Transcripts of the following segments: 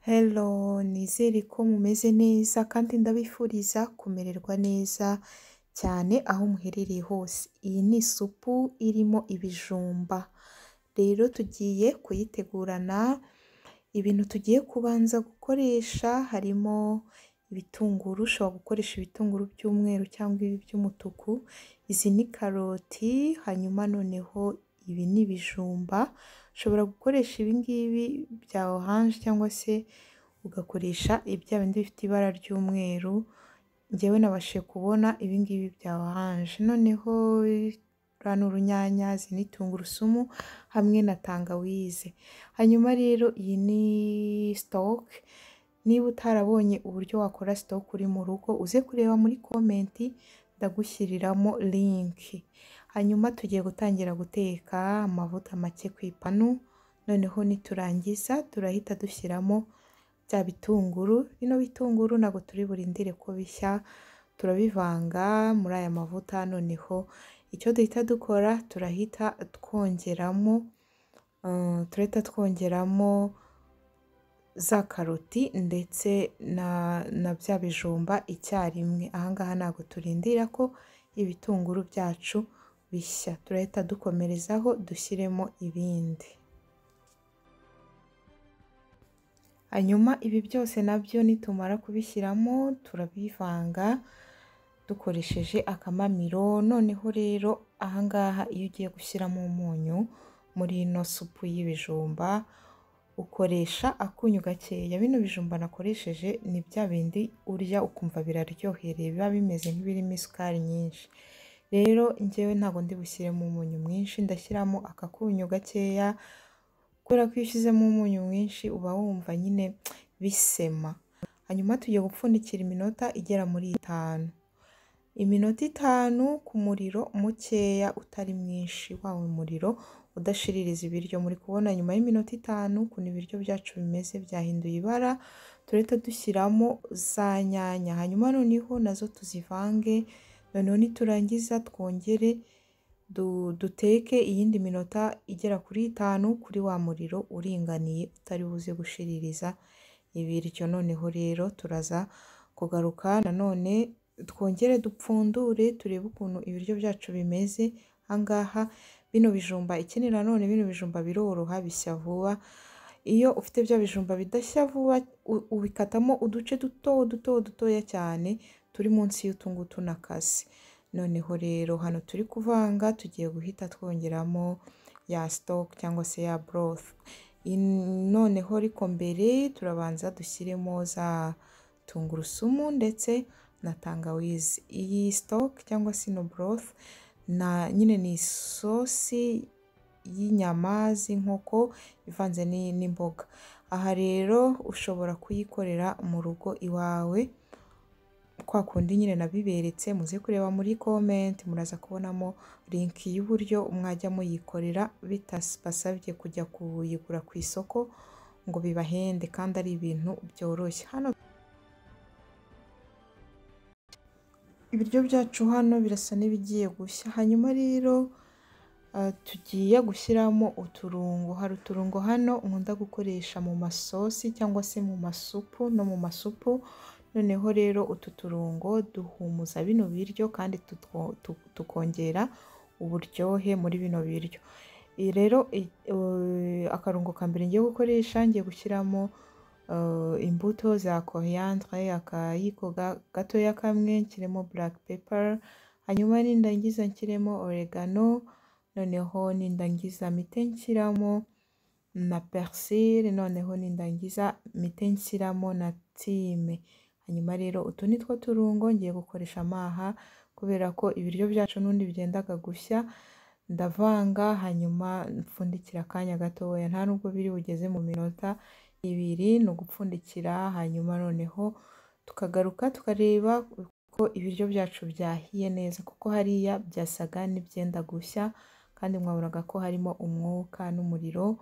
Hello, nizere ko mumeze neza kandi ndabifuriza kumererwa neza cyane aho muherereye hose. Iyi ni isupu irimo ibijumba, rero tugiye kuyitegurana. Ibintu tugiye kubanza gukoresha harimo ibitunguru, ushobora gukoresha ibitunguru by'umweru cyangwa ibi by'umutuku, izi ni karoti, hanyuma noneho ibi ni ibijumba, ushobora gukoresha ibi ngibi bya oranje cyangwa se ugakoresha bya bindi bifite ibara ry'umweru, njyewe nabashije kubona ibi ngibi bya oranje. Noneho ruriya ni urunyanya, izi ni tungurusumu hamwe na tangawize. Hanyuma rero iyi ni sitoke, niba utarabonye uburyo wakora sitoke uri mu rugo uze kureba muri komenti ndagushyiriramo linki. Hanyuma tugiye gutangira guteka amavuta make ku ipanu, noneho niturangiza turahita dushyiramo bya bitunguru. Bino bitunguru ntabwo turi burindire ko bishya, turabivanga muri aya mavuta, noneho icyo duhita dukora turahita twongeramo za karoti ndetse na bya bijumba icyarimwe. Aha ngaha ntabwo turindira ko ibitunguru byacu bishya, turahita dukomerezaho dushyiremo ibindi. Hanyuma ibi byose nabyo nitumara kubishyiramo turabivanga dukoresheje akamamiro. Noneho rero aha ngaha iyo ugiye gushyiramo umunyu muri ino supu y'ibijumba ukoresha akunyu gakeya. Bino bijumba nakoresheje ni bya bindi urya ukumva biraryohereye, biba bimeze nk'ibirimo isukari nyinshi. Rero njyewe ntabwo ndi bushyiremo umunyu mwinshi, ndashyiramo akakunyu gakeya kubera ko iyo ushyizemo umunyu mwinshi uba wumva nyine bisema. Hanyuma tugiye gupfundikira iminota igera muri 5. Iminota 5 ku muriro mukeya utari mwinshi, wa muriro udashiririza ibiryo. Muri kubona nyuma y'iminota 5 ukuntu ibiryo byacu bimeze, byahinduye ibara. Turahita dushyiramo za nyanya, hanyuma noneho nazo tuzivange. Noneho niturangiza twongere duteke iyindi minota igera kuri 5 kuri wa muriro uringaniye utari buze gushiririza ibiryo. Noneho rero turaza kugaruka nanone twongere dupfundure turebe ukuntu ibiryo byacu bimeze. Aha ngaha bino bijumba, ikindi nanone bino bijumba biroroha, bishya vuba. Iyo ufite bya bijumba bidashya vuba ubikatamo uduce duto duto dutoya cyane turi munsi y'utungutu nakase. Noneho rero hano turi kuvanga, tugiye guhita twongeramo ya stock cyangwa se ya broth. Noneho ariko mbere turabanza dushyiremo za tungurusumu ndetse na tangawizi. Iyi stock cyangwa se ino broth na nyine ni isosi y'inyama z'inkoko ivanze n'imboga. Aha rero ushobora kuyikorera mu rugo iwawe kwa kundi nyine nabiberetse, muze kureba muri comment muraza kubonamo link y'uburyo mwajya muyikorera bitabasabye kujya kuyigura ku isoko ngo bibahende, kandi ari ibintu byoroshye. Hano ibiryo byacu hano birasa n'ibigiye gushya. Hanyuma rero tugiye gushyiramo uturungo. Hari uturungo hano nkunda gukoresha mu masosi cyangwa se mu masupu no mu masupu. Noneho rero utu turungo duhumuza bino biryo kandi tukongera uburyohe muri bino biryo. Rero akarungo ka mbere ngiye gukoresha, ngiye gushyiramo imbuto za coriandre, akayiko gatoya kamwe, nshyiremo black pepper, hanyuma nindangiza nshyiremo oregano, noneho nindangiza mpite nshyiramo na persil, noneho nindangiza mpite nshyiramo na thyme. Hanyuma rero utu ni two turungo ngiye gukoresha amaha kubera ko ibiryo byacu n'ubundi byendaga gushya. Ndavanga hanyuma mpfundikira akanya gatoya, nta nubwo biri bugeze mu minota 2, ni ugupfundikira. Hanyuma noneho tukagaruka tukareba ko ibiryo byacu byahiye neza, kuko hariya byasaga n'ibyenda gushya kandi mwabonaga ko harimo umwuka n'umuriro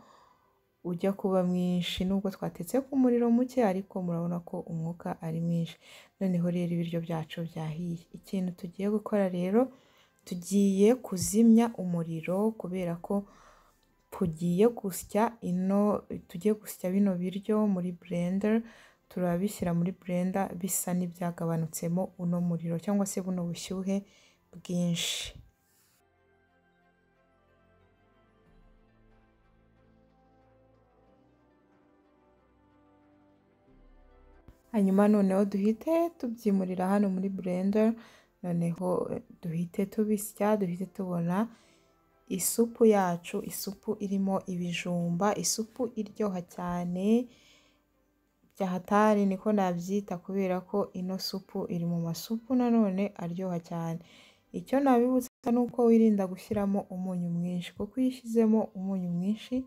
ujya kuba mwinshi. Nubwo twatetse ku muriro muke ariko murabona ko umwuka ari mwinshi. Noneho rero ibiryo byacu byahiye. Ikintu tugiye gukora rero, tugiye kuzimya umuriro kubera ko tugiye gusya ino, tugiye gusya bino biryo muri blender, turabishyira muri blender bisa n'ibyagabanutsemo uno muriro cyangwa se buno bushyuhe bwinshi. Hanyuma noneho duhite tubyimurira hano muri blender, noneho duhite tubisya, duhite tubona isupu yacu, isupu irimo ibijumba, isupu iryoha cyane byahatari niko nabyita, kubera ko ino supu iri mu masupu nanone aryoha cyane. Icyo nabibutsa ni uko wirinda gushyiramo umunyu mwinshi, kuko iyo ushyizemo umunyu mwinshi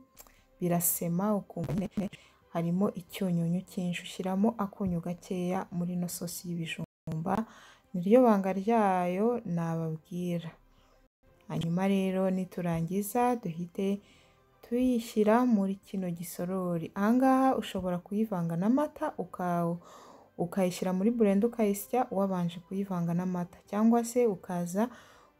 birasema ukumva nyine harimo icyunyunyu cyinshi. Ushyiramo akunyu gakeya muri ino sosi y'ibijumba, niryo banga ryayo nababwira. Hanyuma rero niturangiza duhite tuyishyira muri kino gisorori. Ahangaha ushobora kuyivanga n'amata, ukayishyira muri blender ukayisya wabanje kuyivanga n'amata, cyangwa se ukaza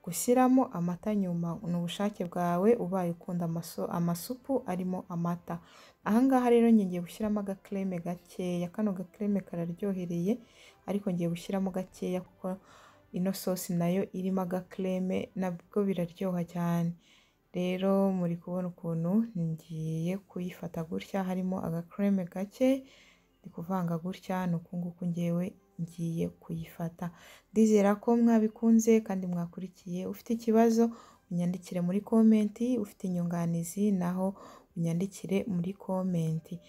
gushyiramo amata nyuma, ni ubushake bwawe ubaye ukunda amasupu arimo amata. Ahangaha rero ngiye gushyiramo agakreme gakeya, kano gakreme kararyohereye ariko ngiye gushyiramo gakeya kuko ino sosi nayo irimo agakreme nabwo biraryoha cyane. Rero muri kubona ukuntu ngiye kuyifata gutya, harimo agakreme gake, ndi kuvanga gutya, ni uku nguku ngewe ngiye kuyifata. Ndizera ko mwabikunze kandi mwakurikiye. Ufite ikibazo unyandikire muri komenti, ufite inyunganizi naho unyandikire muri komenti.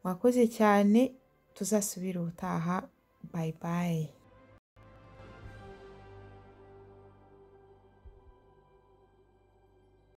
Mwakoze cyane, tuzasubire ubutaha. Bye bye.